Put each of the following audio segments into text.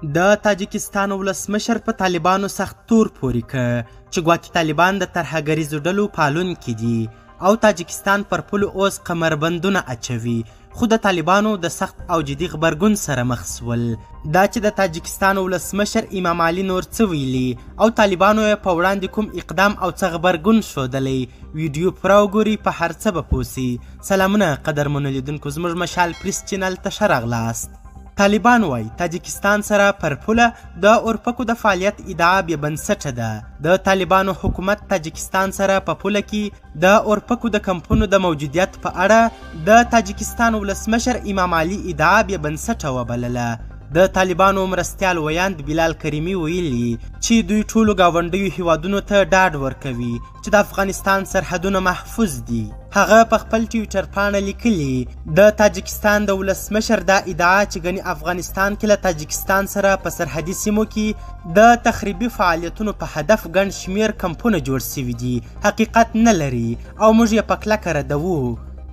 د تاجکستان ولسمشر په طالبانو سخت تور پورې کړ چې ګواکې طالبان د ترهګریزو ډلو پالونکي دي او تاجکستان پر پولو اوس کمربندونه اچوي، خو د طالبانو د سخت او جدي غبرګون سره مخ سول. دا چې د تاجکستان ولسمشر امام علي نور څه ویلي او طالبانو یې په وړاندې کوم اقدام او څه غبرګون ښودلی، ویډیو پوره وګورئ، په هر څه به پوه سئ. سلامونه قدرمنو لیدونکو، زموږ مشال پریس چینل ته ښه راغلاست. طالبان وایي تاجکستان سره پر پوله د اورپکو د فعالیت ادعا بې بنسټه ده. د طالبانو حکومت تاجکستان سره په پوله کې د اورپکو د کمپونو د موجودیت په اړه د تاجکستان ولسمشر امام علي ادعا بې بنسټه وبلله. د طالبانو مرستیال ویاند بلال کریمي ویلي چې دوی ټولو ګاونډیو هیوادونو ته ډاډ ورکوي چې د افغانستان سرحدونه محفوظ دي. هغه په خپل ټویټر پاڼه لیکلي، د تاجکستان د ولسمشر دا ادعا چې ګنې افغانستان کې له تاجکستان سره په سرحدي سیمو کې د تخریبي فعالیتونو په هدف ګڼ شمیر کمپونه جوړ سوي دي، حقیقت نه لري او موږ یې په کلکه ردوو.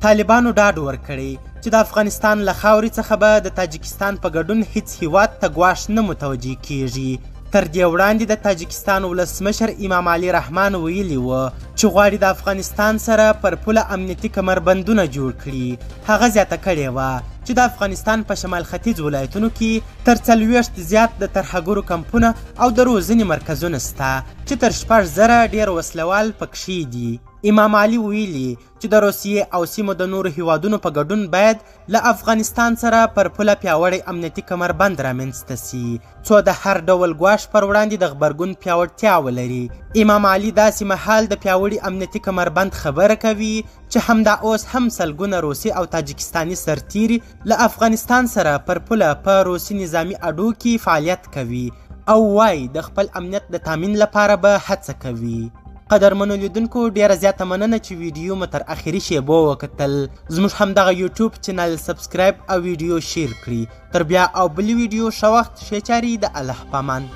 طالبانو ډاډ ورکړی چې د افغانستان له خاورې څخه به د تاجکستان په ګډون هیڅ هیواد ته ګواښ نه متوجه کیږي. تر دې وړاندې د تاجکستان ولسمشر امام علي رحمان ویلي و چې غواړي د افغانستان سره پر پوله امنیتي کمربندونه جوړ کړي. هغه زیاته کړې وه چې د افغانستان په شمال ختیځ ولایتونو کې تر 40 زیات د ترهګرو کمپونه او د روزنې مرکزونه سته چې تر 6000 ډېر وسلوال پکښې دي. امام علي ویلي چې د روسیې او سیمو د نورو هیوادونو په ګډون باید له افغانستان سره پر پوله پیاوړی امنیتي کمربند رامنځته سي، څو د هر ډول ګواښ پر وړاندې د غبرګون پیاوړتیا ولري. امام علي داسې مهال د پیاوړي امنیتي کمربند خبره کوي چې همدا اوس هم سلګونه روسي او تاجکستاني سرتیري له افغانستان سره پر پوله په روسي نظامي اډو کې فعالیت کوي او وایي د خپل امنیت د تامین لپاره به هڅه کوي. قدرمنو لیدونکو، ډیره زیاته مننه چې ویډیو مو تر اخري شیبو وکتل. زموږ همدغه یوټیوب چینل subscribe او ویډیو share کړئ. تر بیا او بلې ویډیو، ښه وخت، ښې چارې، د الله پامان.